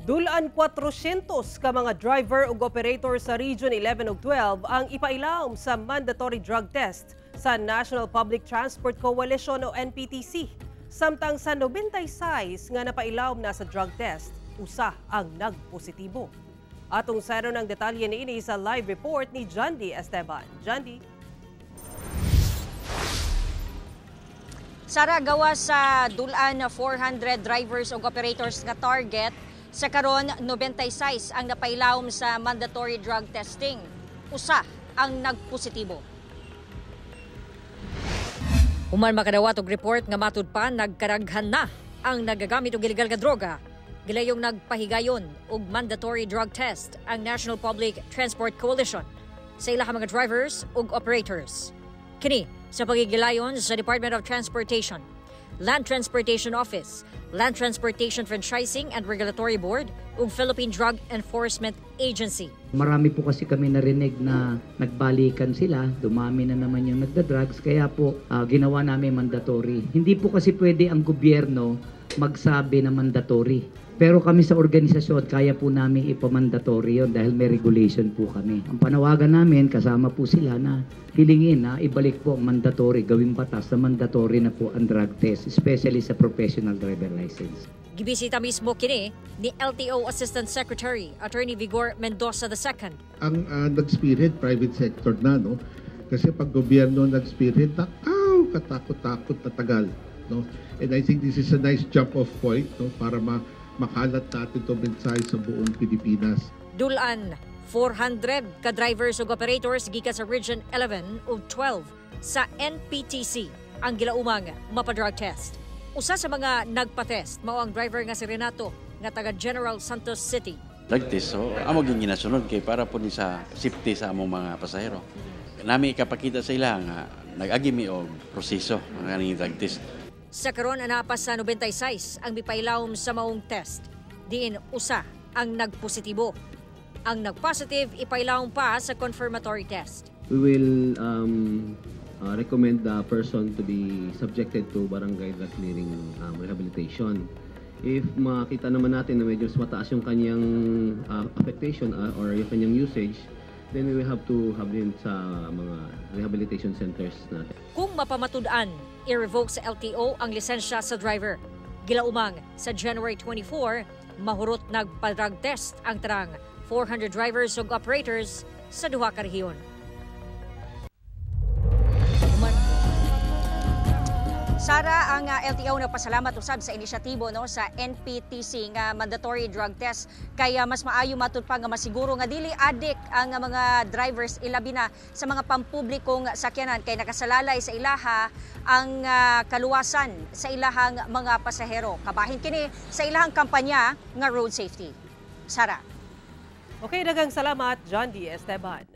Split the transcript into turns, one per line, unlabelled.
Dulaan 400 ka mga driver ug operator sa Region 11 ug 12 ang ipailawom sa mandatory drug test sa National Public Transport Coalition o NPTC. Samtang sa 96 nga napailawom na sa drug test, usa ang nagpositibo. Atong sayran ang detalye niini sa live report ni Jandy Esteban. Jandy.
Sara, gawa sa dulaan 400 drivers ug operators nga target, sa karon 96 ang napailawom sa mandatory drug testing. Usa ang nagpositibo. Human makadawat og report nga matud pa nagkaraghan na ang nagagamit og ilegal nga droga, gilayong nagpahigayon og mandatory drug test ang National Public Transport Coalition sa ilang mga drivers ug operators. Kini sa pagigilayon sa Department of Transportation, Land Transportation Office, Land Transportation Franchising and Regulatory Board ug Philippine Drug Enforcement Agency.
Marami po kasi kami narinig na nagbalikan sila, dumami na naman yung nagda-drugs, kaya po ginawa namin mandatory. Hindi po kasi pwede ang gobyerno magsabi na mandatory. Pero kami sa organisasyon, kaya po namin ipamandatory yun dahil may regulation po kami. Ang panawagan namin, kasama po sila na hilingin na ibalik po ang mandatory, gawing batas na mandatory na po ang drug test, especially sa professional driver license.
Gibisita mismo kini ni LTO Assistant Secretary Attorney Vigor Mendoza II.
Ang nag-spearhead, private sector na, no? Kasi pag gobyerno nag-spearhead, nakaw, katakot-takot na tagal, no? And I think this is a nice jump-off point, no, para makalat natin itong mensahe sa buong Pilipinas.
Dulaan 400 ka drivers ug operators gikan sa Region 11 ug 12 sa NPTC ang gilaumang mapadrug test. Usa sa mga nagpa-test mao ang driver nga si Renato nga taga General Santos City.
Drug test, so amo gyud ginasunod kay para po ni sa safety sa among mga pasahero. Nami ikapakita sa ila nga nag-agi mi og proseso ang kaning drug test.
Sa karon anaa pa sa 96 ang mipailawom sa maong test. Diin usa ang nagpositibo. Ang nagpositive ipailawom pa sa confirmatory test.
We will recommend the person to be subjected to barangay drug clearing rehabilitation. If makita naman natin na medyo mataas yung kanyang affectation or yung kanyang usage, then we will have to have him sa mga rehabilitation centers natin.
Kung mapamatud-an, i-revoke sa LTO ang lisensya sa driver. Gilaumang sa January 24, mahurot nagpa-drug test ang tarang 400 drivers ug operators sa duha ka rehiyon. Sara, ang LTO nagpasalamat usab sa inisyatibo, no, sa NPTC nga mandatory drug test kaya mas maayo matud pa nga masiguro nga dili adik ang mga drivers, ilabi na sa mga pampublikong sakyanan, kay nakasalalay sa ilaha ang kaluwasan sa ilahang mga pasahero. Kabahin kini sa ilahang kampanya nga road safety. Sara.
Okay, daghang salamat, John D. Esteban.